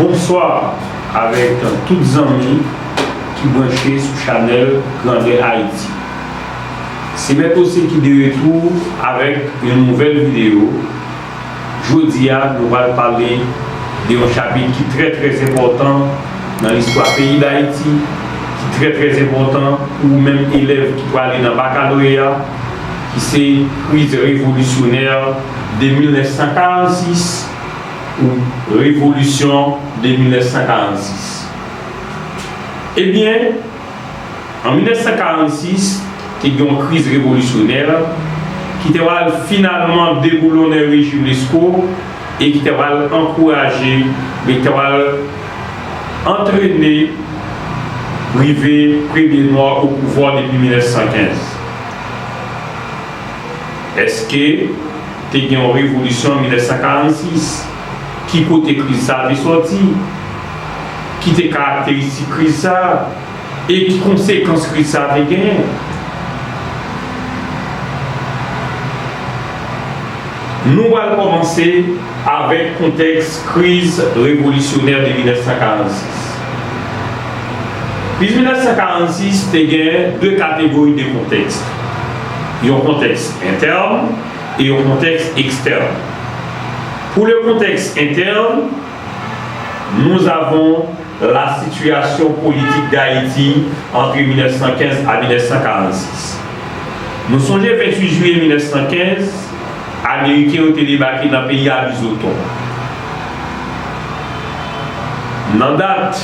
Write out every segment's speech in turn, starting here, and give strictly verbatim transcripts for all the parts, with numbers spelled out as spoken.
Bonswa avèk tout zanmi ki branche sou chanèl Grandè Ayiti. Se Mèt Ose ki de retou avèk yon nouvèl videyo. Jodi a, nou pral pale de yon chapit ki trè, trè enpòtan nan listwa peyi Dayiti, ki trè, trè enpòtan pou ou menm elèv ki prale nan bakaloreya, ki se kriz revolisyonè de mil nèf san karannsis ou revolisyon de mil nèf san karannsis. Ebyen, an mil nèf san karannsis, te gen yon kriz revolisyonè ki te pral finalman deboulonnen rejim Lesko e ki te pral ankouraje, men ki te pral antrene rive premye nwa o pouvwa depi mil nèf san kenz. Èske te gen yon revolisyon an mil nèf san karannsis? Ki kote kriz sa a te sòti? Ki te karakteristik kriz sa a? E ki konsekans kriz sa a te genyen? Nou pral kòmanse avèk kontèks kriz revolisyonè de mil nèf san karannsis. Kriz mil nèf san karannsis te gen de kategori de kontèks. Yon kontèks entèn e yon kontèks ekstèn. Pour le contexte interne, nous avons la situation politique d'Haïti entre mil nèf san kenz a mil nèf san karannsis. Nou sonje venntuit jiyè mil nèf san kenz, Ameriken yo te debake nan peyi a Bizoton. Nan dat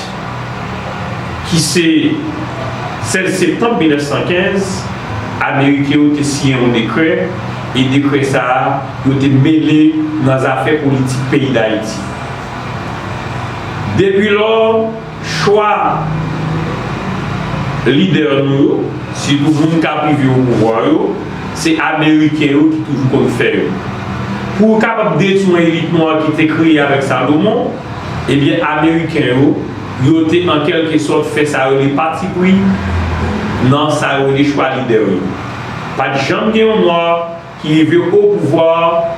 ki se sèz septanm mil nèf san kenz, Ameriken yo te siyen yon dekrè, e dekrè sa a, yo te mele nan zafè politik peyi Dayiti. Depi lò, chwa lidè nou yo, sitou moun k ap rive o pouvwa yo, se Ameriken yo ki toujou konn fè yo. Pou yo kapab detwi yon elit nwa ki te kreye avèk Salomon, ebyen, Ameriken yo, yo te an kèlkesòt fè sa yo rele patipri nan sa yo rele chwa lidè yo. Pa t janm gen yon nwa ki rive o pouvwa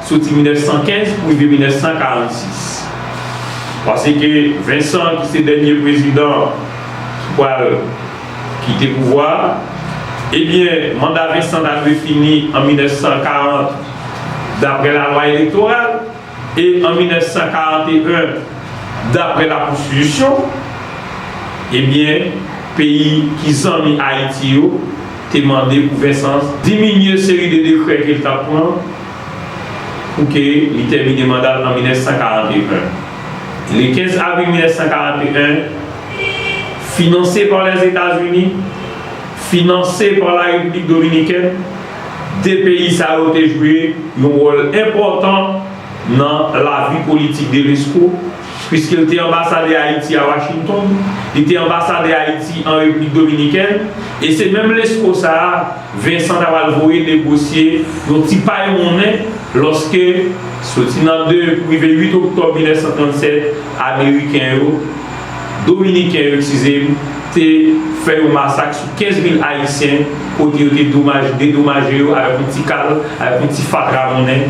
soti mil nèf san kenz pou rive mil nèf san karannsis. Paske Vincent, ki se dènye prezidan ki pral kite pouvwa a, ebyen, manda Vincent ta dwe fini an mil nèf san karant, daprè lalwa elektoral, e an mil nèf san karant e en, daprè lakonstitisyon, ebyen, peyi ki zanmi Ayiti yo te mande pou Vincent diminye seri de dekrè ke l t ap pran pou ke li tèmine manda l an mil nèf san karant e en. Le kenz avril mil nèf san karant e en, finanse pa Lèzetazini, finanse pa la Repiblik Dominikèn, de peyi sa yo te jwe yon wòl enpòtan nan lavi politik de Lesko, piske l te anbasadè Ayiti a Washington, li te anbasadè Ayiti an Repiblik Dominikèn, e se menm Lesko sa a, Vincent ta pral voye negosye yon ti pay monnen lòske, soti nan de pou rive uit oktòb mil nèf san trannsèt, Ameriken yo, Dominiken yo, eskize m, te fè yon masak sou kenz mil Ayisyen, kote yo te domaj, dedomaje yo avèk yon ti kal, avèk yon ti fatra monnen.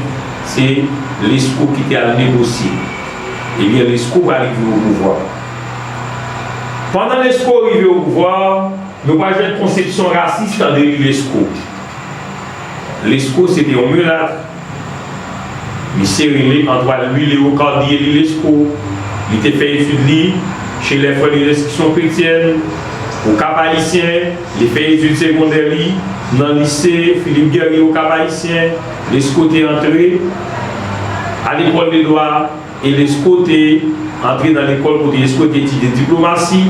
Se Lesko ki te al negosye. Ebyen, Lesko pral rive o pouvwa. Pandan Lesko rive o pouvwa, nou pral jwenn konsepsyon rasis nan deri Lesko. Lesko se te yon milat. Misye rele Antoine Louis Léocardier Lee Lesko. Li te fè etid li chez les Frères de l'Instruction Chrétienne, o Cap Haïtien. Li fè etid segondè li nan lise Philippe Guerrier o Cap Haïtien. Lesko te antre a lekòl de dwa. E Lesko te antre nan lekòl kote Lesko te etidye diplomasi,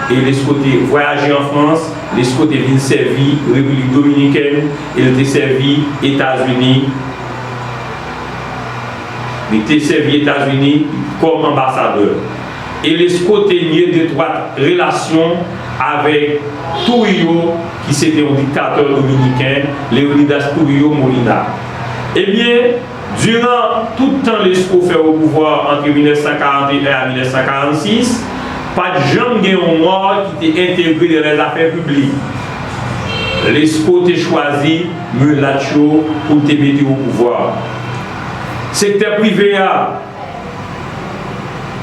e Lesko te vwayaje an Frans, Lesko te vin sèvi Repiblik Dominikèn, e l te sèvi Etazini, li te sèvi Etazini kòm anbasadè. E Lesko te nye detwat relasyon avèk Trujillo, ki se te yon diktatè dominiken, Leonidas Trujillo Molina. Ebyen, diran tout tan Lesko fè o pouvwa ant mil nèf san karant e en a mil nèf san karannsis, pa t janm gen yon nwa ki te entegre nan lèzafè piblik. Lesko te chwazi milat yo pou l te mete o pouvwa. Sektè prive a,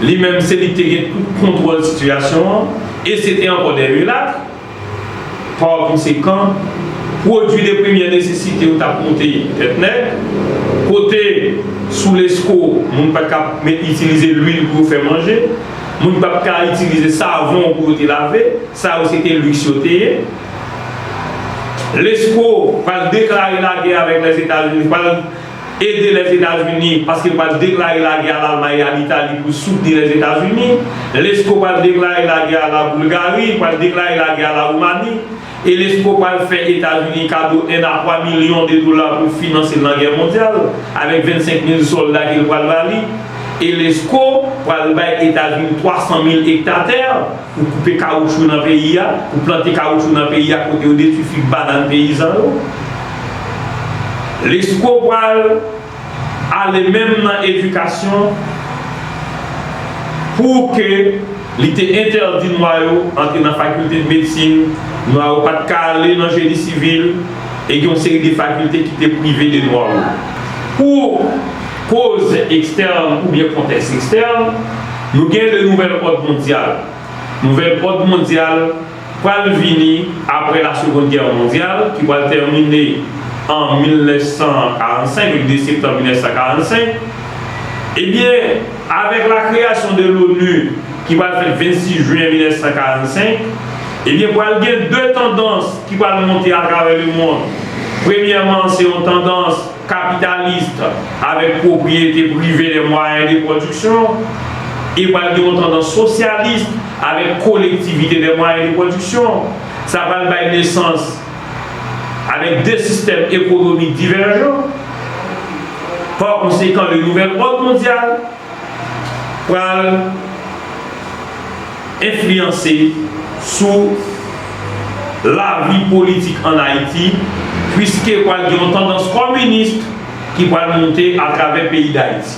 Li menm, se li ki te gen tout kontwòl sitiyasyon an, e se te ankò de mirak. Pa konsekan, pwodui de premyè nesesite yo t ap monte tèt nèg, kote sou Lesko, moun pa t ka itilize lwil pou yo fè manje, moun pa t ka itilize savon pou yo te lave, sa yo se te liks yo te ye. Lesko pral deklare lagè avèk Lèzetazini, pral ede Lèzetazini, paske l pral deklare lagè a Lalmay e a Litali pou soutni Lèzetazini. Lesko pral deklare lagè a la Boulgari, pral deklare lagè a la Woumani. E Lesko pral fè Etazini kado en a twa milyon de dola pou finanse l nan gè mondyal, avèk vennsenk mil sòlda ke l pral ba li. E Lesko pral bay Etazini twa san mil ekta tè pou koupe kawoutchou nan peyi a, pou plante kawoutchou nan peyi a, kote yo detwi fig banann peyizan yo. Lesko pral ale menm nan edikasyon pou ke li te entèdi nwa yo antre nan fakilte de medsin, nwa yo pa t ka ale nan jeni sivil, e gen yon seri de fakilte ki te prive de nwa yo. Pou koz ekstèn oubyen kontèks ekstèn, nou gen le nouvèl òd mondyal. Nouvèl òd mondyal pral vini apre la Seconde Guerre mondiale, ki pral tèmine an mil nèf san karannsenk, le de septanm mil nèf san karannsenk. Ebyen, avèk la kreyasyon de l'ONU, ki pral fèt vennsis jen mil nèf san karannsenk, ebyen, pral gen de tandans ki pral monte atravè lemonn. Premyèman, se yon tandans kapitalis avèk pwopriyete prive de mwayen de pwodiksyon, e pral gen yon tandans sosyalis avèk kolektivite de mwayen de pwodiksyon. Sa pral bay nesans avèk de sistèm ekonomik divèjan. Pa konsekan, le nouvèl òd mondyal pral enfliyanse sou lavi politik ann Ayiti, piske pral gen yon tandans kominis ki pral monte atravè peyi Dayiti.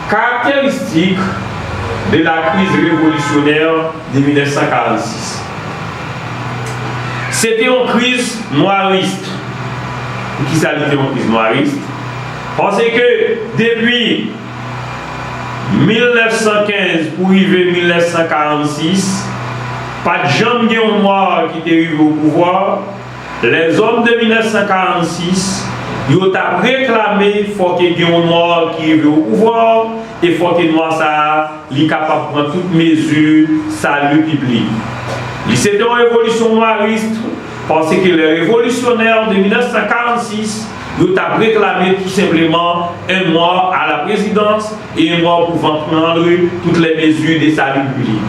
Karakteristik de la kriz revolisyonè de mil nèf san karannsis. Se te yon kriz nwaris. Poukisa li te yon kriz nwaris? Paske depi mil nèf san kenz pou rive mil nèf san karannsis, pa t janm gen yon nwa ki te rive o pouvwa. Lèzòm de mil nèf san karannsis, yo t ap reklame fòk gen yon nwa ki rive o pouvwa, e fòk nwa sa a li kapab pran tout mezi sali piblik. Li se te yon revolisyon nwaris, paske le revolisyonè de mil nèf san karannsis, yo t ap reklame tou senpleman un noir à la présidence et un noir pouvant prendre toutes les mesures de salut public.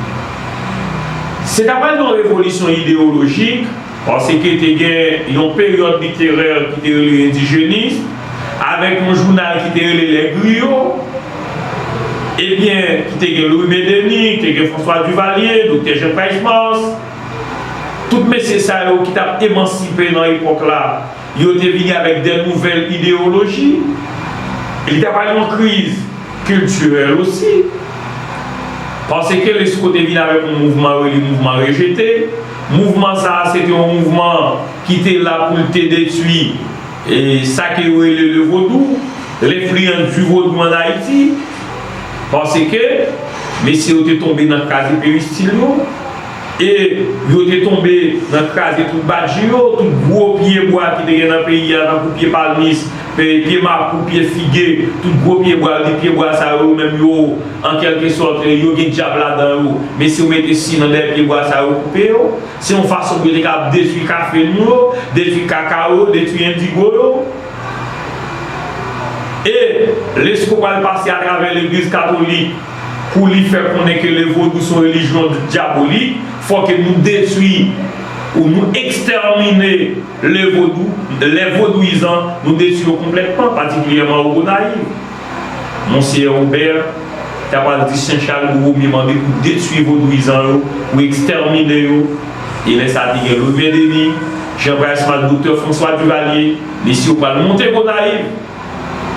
Se ta pral yon revolisyon ideyolojik, paske te gen yon peryòd literè ki te rele endijenis, avèk yon jounal ki te rele Les Griots, ebyen, ki te gen Louis Médeny, ki te gen François Duvalier, Doktè Jean Price Mars, tout mesye sa yo ki t ap emansipe nan epòk la, yo te vini avèk de nouvèl ideyoloji. Li ta pral yon kriz kiltirèl osi. Paske Lesko te vin avèk yon mouvman rele mouvman Rejete. Mouvman sa a, se te yon mouvman ki te la pou l te detwi, e, sa ke yo rele le vodou, l'influence du vaudou en Haïti. Paske mesye yo te tonbe nan kraze peristil yo, e yo te tonbe nan kraze tout badji yo, tout gwo pye bwa ki te gen nan peyi a, tankou pye palmis, pye, pye mapou, pye fige, tout gwo pye bwa, yo di pye bwa sa yo, menm yo, an kèlke sòt, yo gen dyab ladan yo. Mesye yo mete si nan dèyè pye bwa sa yo, koupe yo. Se yon fason pou yo te ka detwi kafe nou yo, detwi kakawo yo, detwi endigo yo. E Lesko pral pase atravè legliz katolik pou li fè konnen ke le vodou se yon relijyon dyabolik, fò ke nou detwi ou nou ekstèmine le vodou, les vodouyizan, nou detwi yo konplètman, patikilyèman o Gonayiv. Monseyè Obè ta pral di Sen Chal Bowomye mande pou detwi vodouyizan yo, pou ekstèmine yo. E lè sa a te gen Louis Médeny, Jean Price Mars, Doktè François Duvalier, mesye yo pral monte Gonayiv.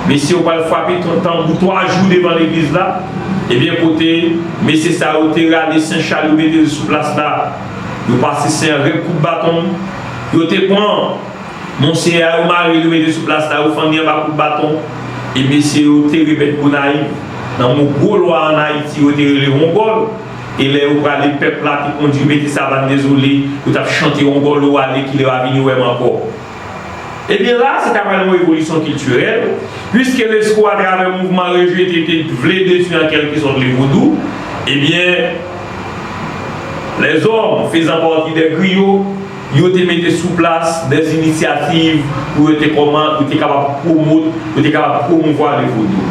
Mesye yo pral frape tan-, tanbou twa jou devan legliz la. Ebyen, kote mesye sa yo te rale Sen Chal, yo mete l sou plas la, yo pase Sen Rèk kout baton. Yo te pran Monseyè a, yo mare l, yo mete sou plas la, yo fann li anba kout baton. E mesye yo te remèt Gonayiv nan mo gwo lwa ann Ayiti, yo te rele Wongòl. E lè yo prale, pèp la te kondwi mete Savann Dezole, yo t ap chante Wongòl ou ale, kilè w a vini wè m ankò. Ebyen la, se ta pral yon revolisyon kiltirèl, piske Lesko, atravè mouvman rejete, te vle detwi an kèlke sòt le vodou. Ebyen, lèzòm fezan pati dè griyo, yo te mete sou plas dè inisyativ pou yo te kòman, yo te kapab pwomot, yo te kapab pwomouvwa le vodou.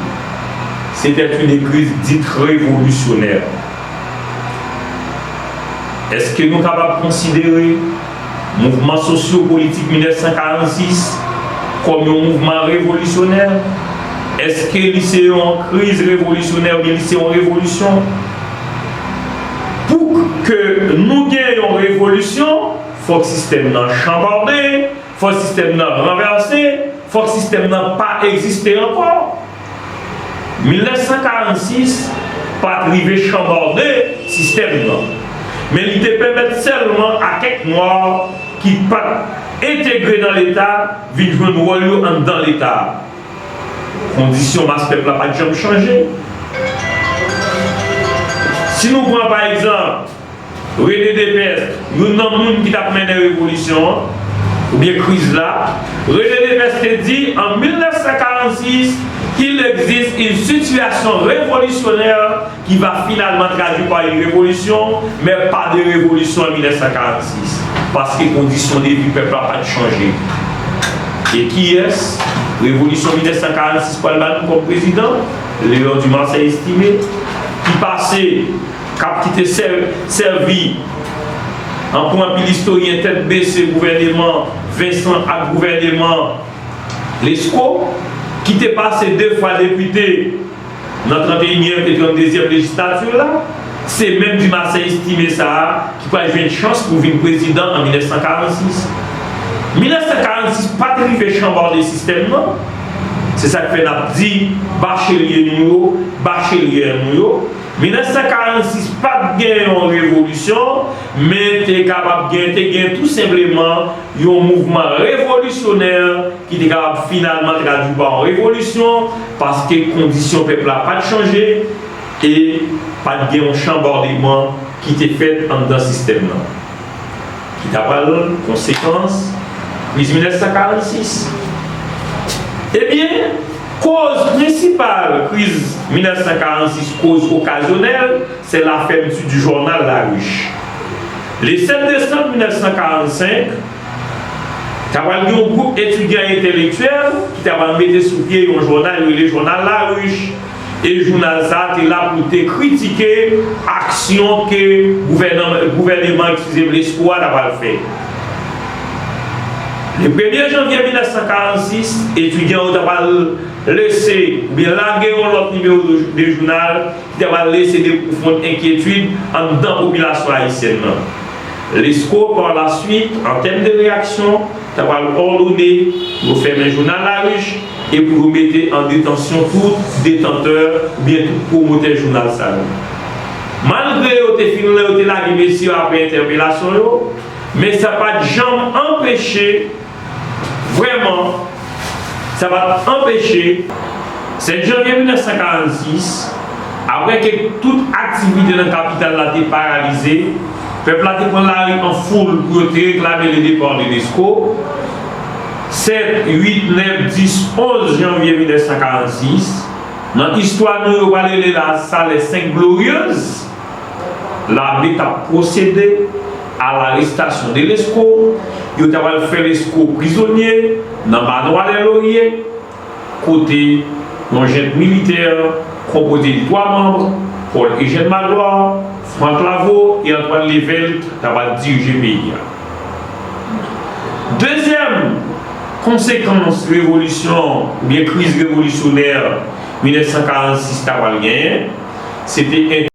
C'était une crise dite révolutionnaire. Èske nou kapab konsidere mouvman sosyo-politik mil nèf san karannsis kòm yon mouvman revolisyonè? Èske li se yon kriz revolisyonè oubyen li se yon revolisyon? Pou ke nou gen yon revolisyon, fòk sistèm nan chanbòde, fòk sistèm nan ranvèse, fòk sistèm nan pa egziste ankò. Mil nèf san karannsis pa t rive chanbòde sistèm nan, men li te pèmèt sèlman a kèk nwa ki pa t entegre nan Leta vin jwenn wòl yo anndan Leta a. Kondisyon mas pèp la pa t janm chanje. Si nou pran, pa egzanp, René Dépès, youn nan moun ki t ap mennen revolisyon an, oubyen kriz la, René Dépès te di, en mille neuf cent quarante-six, il existe une situation révolutionnaire qui va finalement traduit par une révolution, mais pas de révolution en mille neuf cent quarante-six, paske kondisyon de vi pèp la pa t chanje. E kiyès revolisyon mil nèf san karannsis pral ba nou kòm prezidan? Léon Dumarsais Estimé, ki pase, k ap kite sè-, sèvi, an pou anpil istoryen, tèt bese gouvèneman Vincent ak gouvèneman Lesko, ki te pase de fwa depite nan trannteyinyèm e tranndezyèm lejislati la, se menm Dumarsais Estimé sa a ki pral jwenn chans pou vin prezidan an mil nèf san karannsis. Mil nèf san karannsis pa t rive chanbòde sistèm nan. Se sa k fè n ap di bachelyè nou yo, bachelyè nou yo. Mil nèf san karannsis pa t gen yon revolisyon, men te kapab gen, te gen tou senpleman yon mouvman revolisyonè ki te kapab finalman tradui pa yon revolisyon, paske kondisyon pèp la pa t chanje e pa t gen yon chanbòdeman ki te fèt anndan sistèm nan, ki ta pral konsekans kriz mil nèf san karannsis. Ebyen, koz prensipal kriz mil nèf san karannsis, koz okazyonèl, c'est la fermeture du journal La Ruche. Le sept décembre mil nèf san karannsenk, ta pral gen yon gwoup etidyan entelektyèl ki ta pral mete sou pye yon jounal yo rele jounal La Ruche. E jounal sa a te la pou te kritike aksyon ke gouvènman, gouvèneman, eskize m, Lesko a ta pral fè. Le premye janvye mil nèf san karannsis, etidyan yo ta pral lese oubyen lage yon lòt nimewo de, de jounal ki ta pral lese de pwofonn enkyetid anndan popilasyon ayisyèn nan. Lesko, par la suite, an tèm de reyaksyon, ta pral òdone pou yo fèmen jounal La Ruche e pou yo mete an detansyon tout detantè oubyen tout pwomotè jounal sa yo. Malgre yo te fin, yo te lage mesye yo apre entèpelasyon yo, men sa pa t janm anpeche, vrèman, sa pa t anpeche, sèt janvye mil nèf san karannsis, apre ke tout aktivite nan kapital la te paralize, pèp la te pran lari an foul pou yo te reklame le départ de Lesko. Sèt, uit, nèf, dis, onz janvye mil nèf san karannsis, nan istwa nou, yo pral rele la sa les Cinq Glorieuses. Lame t ap pwosede a larestasyon de Lesko. Yo ta pral fè Lesko prizonye nan Manoir des Lauriers, kote yon jent militè konpoze de twa manm, Paul Eugène Magloire, Franck Lavaud e Antoine Lévelt, ta pral dirije peyi a. Dezyèm konsekans revolisyon oubyen kriz revolisyonè mil nèf san karannsis ta pral genyen, se te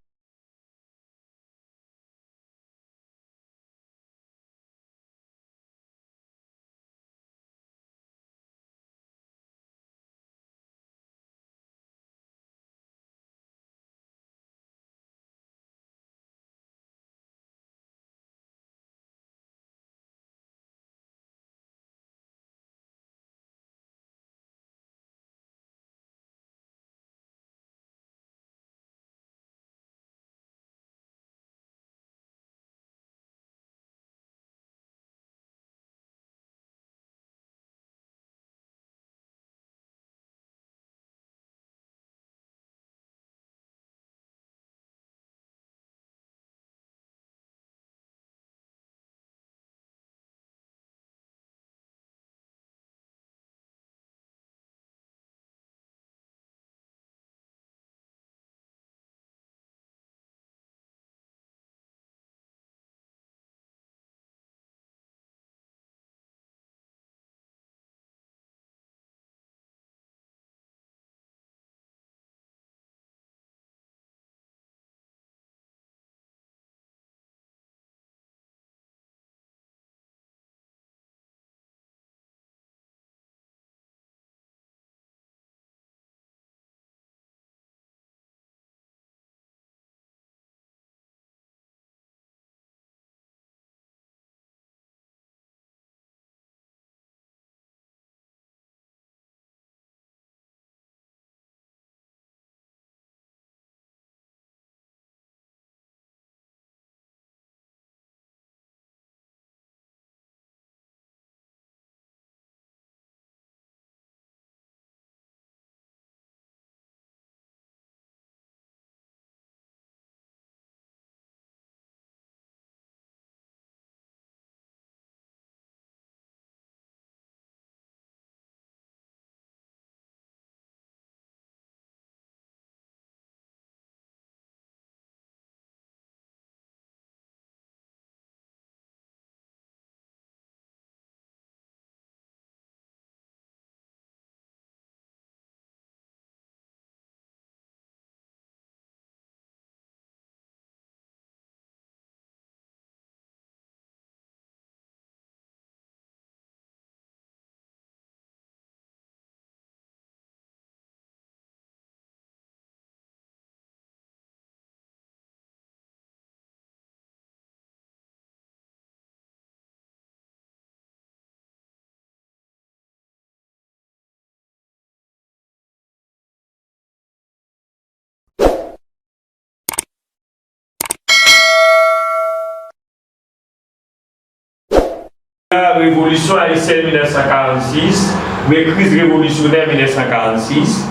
Revolisyon ayisyèn mil nèf san karannsis, oubyen kriz revolisyonè mil nèf san karannsis.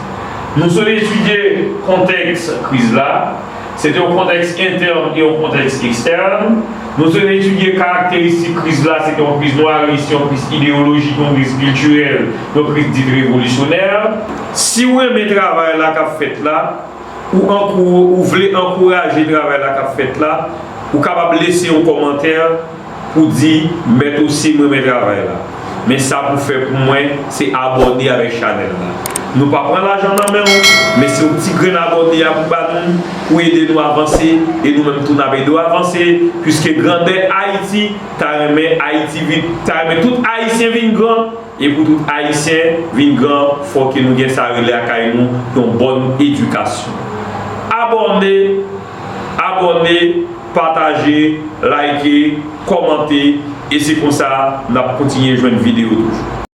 Nou sot etidye kontèks kriz la. Se te yon kontèks entèn e yon kontèks ekstèn. Nou sot etidye karakteristik kriz la, se te yon kriz nwaris, yon kriz ideyolojik, yon kriz kiltirèl, yon kriz dit revolisyonè. Si w renmen travay la k ap fèt la, ou ankou-, ou vle ankouraje travay la k ap fèt la, ou kapab lese yon kòmantè pou di, Mèt Osim renmen travay la. Men sa pou fè pou mwen, se abòne avèk chanèl la. Nou pa pran lajan nan men w, men se yon ti grenn abòne a pou ba nou, pou ede nou avanse, e nou menm tou n ap ede w avanse, piske grandè Ayiti ta renmen Ayiti vin, ta renmen tout Ayisyen vin gran, e pou tout Ayisyen vin gran, fò ke nou gen sa rele lakay nou yon bòn edikasyon. Abòne, abòne, pataje, like, kòmante, e se konsa n ap kontinye jwenn videyo toujou.